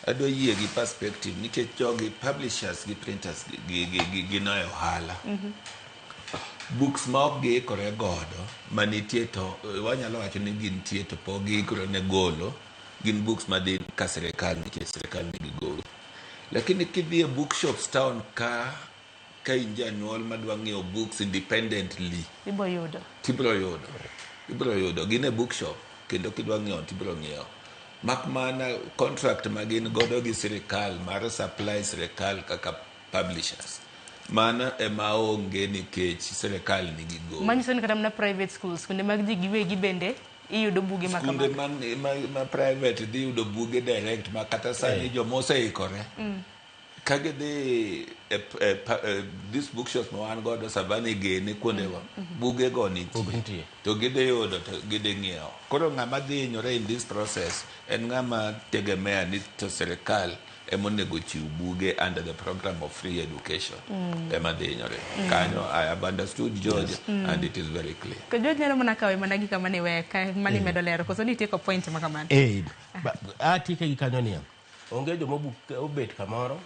Adwa yie gi perspective nikech jogi, publishers gi printers, gin e ohala. Books ma ok giikore godo manitie to wanyalo wacho ni gintie to pok giikore ne golo, gin books madhi ka sirikal nikech sirikal nigi gowi. Lakini kidhi e bookshops town ka in janyuol madwa ng'iewo books independently, ibo yudo. Tibiro yudo, ibiro yudo gin e bookshop kendo kidwa ng'iewo tibiro ng'iewo, mak mana contract ma gin godo gi sirikal mar supply sirikal kaka publishers, mano ema onge nikech sirikal nigi gowi. Manyiso ni kata mana private schools, kuonde mag ji giwegi bende iyudo buge ma skunde kamago. Ma private dhi yudo buge direct ma kata sani joma oseikore ka gidhi e these bookshops ma wan godo Savani gene kuondego, bugego nitie. Bug nitie. To gidhi yudo to gidhi ng'iewo. Koro ng'ama dhi hinyore in this process en ng'ama tegemea ni to sirikal ema onego chiw buge under the program of free education ema dhi hinyore kanyo. I have understood George and it is very clear. Ko George nyalo mana kawe mana gi kama niwe ka mani medo lero koso nitieko point ma kamano? Eh, atieke gi kanyo niya, onge joma obet kamoro.